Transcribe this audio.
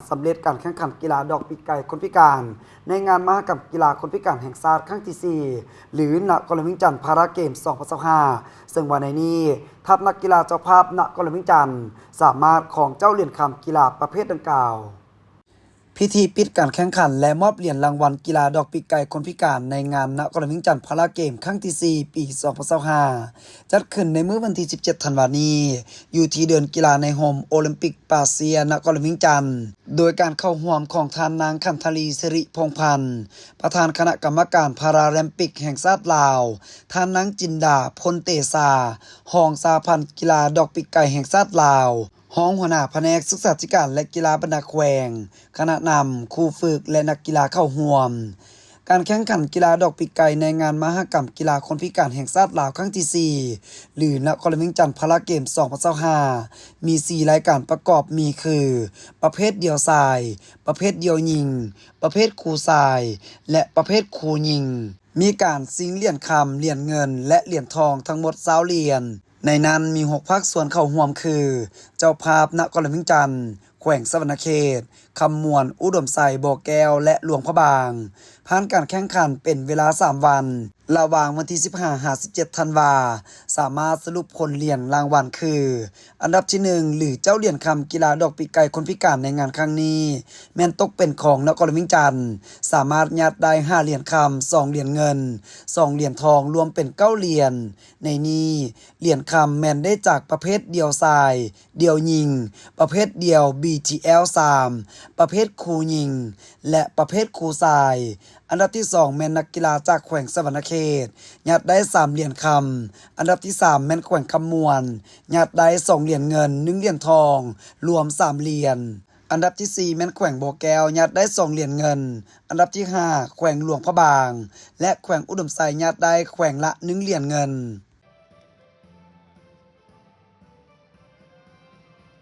ສຳເລັດການແຂ່ງຂັນກິລາດອກປີກໄກ່ຄົນພິການ ໃນງານມະຫະກຳກິລາຄົນພິການແຫ່ງຊາດຄັ້ງທີສີ່ ຫຼື ນະຄອນຫຼວງວຽງຈັນພາຣາເກມສອງພັນຊາວຫ້າ ເຊິ່ງວ່າໃນນີ້ ທັບນັກກິລາເຈົ້າພາບນະຄອນຫຼວງວຽງຈັນ ສາມາດຄອງເຈົ້າຫຼຽນຄຳກິລາປະເພດດັ່ງກ່າວ. ພິທີປິດການແຂ່ງຂັນ ແລະ ມອບຫຼຽນລາງວັນກິລາດອກປີກໄກ່ຄົນພິການໃນງານນະຄອນຫຼວງວຽງຈັນພາຣາເກມຄັ້ງທີສີ່ ປີສອງພັນຊາວຫ້າ ຈັດຂຶ້ນໃນມື້ວັນທີສິບເຈັດທັນວານີ້ ຢູ່ທີ່ເດີ່ນກິລາໃນຮົ່ມໂອລິມປິກປາເຊຍ ນະຄອນຫຼວງວຽງຈັນ ໂດຍການເຂົ້າຮ່ວມຂອງທ່ານນາງ ຂັນທະລີ ສິລິພົງພັນ ປະທານຄະນະກຳມະການພາຣາລິມປິກແຫ່ງຊາດລາວ, ທ່ານນາງ ຈິນດາ ພົນເຕຊາ ຮອງສະຫະພັນກິລາດອກປີກໄກ່ແຫ່ງຊາດລາວ, ຮອງຫົວໜ້າພະແນກສຶກສາທິການ ແລະ ກິລາບັນດາແຂວງ, ຄະນະນຳ, ຄູຝຶກ ແລະ ນັກກິລາເຂົ້າຮ່ວມ. ການແຂ່ງຂັນກິລາດອກປີກໄກ່ໃນງານມະຫະກຳກິລາຄົນພິການແຫ່ງຊາດລາວຄັ້ງທີສີ່ ຫຼື ນະຄອນຫຼວງວຽງຈັນພາຣາເກມສອງພັນຊາວຫ້າ ມີສີ່ລາຍການປະກອບມີຄື ປະເພດດ່ຽວຊາຍ, ປະເພດດ່ຽວຍິງ, ປະເພດຄູ່ຊາຍ ແລະ ປະເພດຄູ່ຍິງ. ມີການຊິງຫຼຽນຄຳ, ຫຼຽນເງິນ ແລະ ຫຼຽນທອງທັງໝົດຊາວຫຼຽນ. ໃນນັ້ນມີຫົກພາກສ່ວນເຂົ້າຮ່ວມຄື ເຈົ້າພາບນະຄອນຫຼວງວຽງຈັນ, ແຂວງສະຫວັນນະເຂດ, ຄຳມ່ວນ, ອຸດົມໄຊ, ບໍ່ແກ້ວ ແລະ ຫຼວງພະບາງ. ຜ່ານການແຂ່ງຂັນເປັນເວລາສາມວັນ ລະຫວ່າງວັນທີສິບຫ້າ ຫາ ສິບເຈັດທັນວາ ສາມາດສະຫຼຸບຜົນຫຼຽນລາງວັນຄື ອັນດັບທີໜຶ່ງ ຫຼື ເຈົ້າຫຼຽນຄຳກິລາດອກປີກໄກ່ຄົນພິການໃນງານຄັ້ງນີ້ ແມ່ນຕົກເປັນຂອງນະຄອນຫຼວງວຽງຈັນ, ສາມາດຍາດໄດ້ຫ້າຫຼຽນຄຳ, ສອງຫຼຽນເງິນ, ສອງຫຼຽນທອງ, ລວມເປັນເກົ້າຫຼຽນ. ໃນນີ້ ຫຼຽນຄຳແມ່ນໄດ້ຈາກປະເພດດ່ຽວຊາຍ, ດ່ຽວຍິງ, ປະເພດດ່ຽວ ບີທີແອລສາມ, ປະເພດຄູ່ຍິງ ແລະ ປະເພດຄູ່ຊາຍ. ອັນດັບທີສອງແມ່ນນັກກິລາຈາກແຂວງສະຫວັນນະເຂດ ຍາດໄດ້ສາມຫຼຽນຄຳ. ອັນດັບທີສາມແມ່ນແຂວງຄຳມ່ວນ ຍາດໄດ້ສອງຫຼຽນເງິນ, ໜຶ່ງຫຼຽນທອງ, ລວມສາມຫຼຽນ. ອັນດັບທີສີ່ແມ່ນແຂວງບໍ່ແກ້ວ ຍາດໄດ້ສອງຫຼຽນເງິນ. ອັນດັບທີຫ້າແຂວງຫຼວງພະບາງ ແລະ ແຂວງອຸດົມໄຊ ຍາດໄດ້ແຂວງລະໜຶ່ງຫຼຽນເງິນ.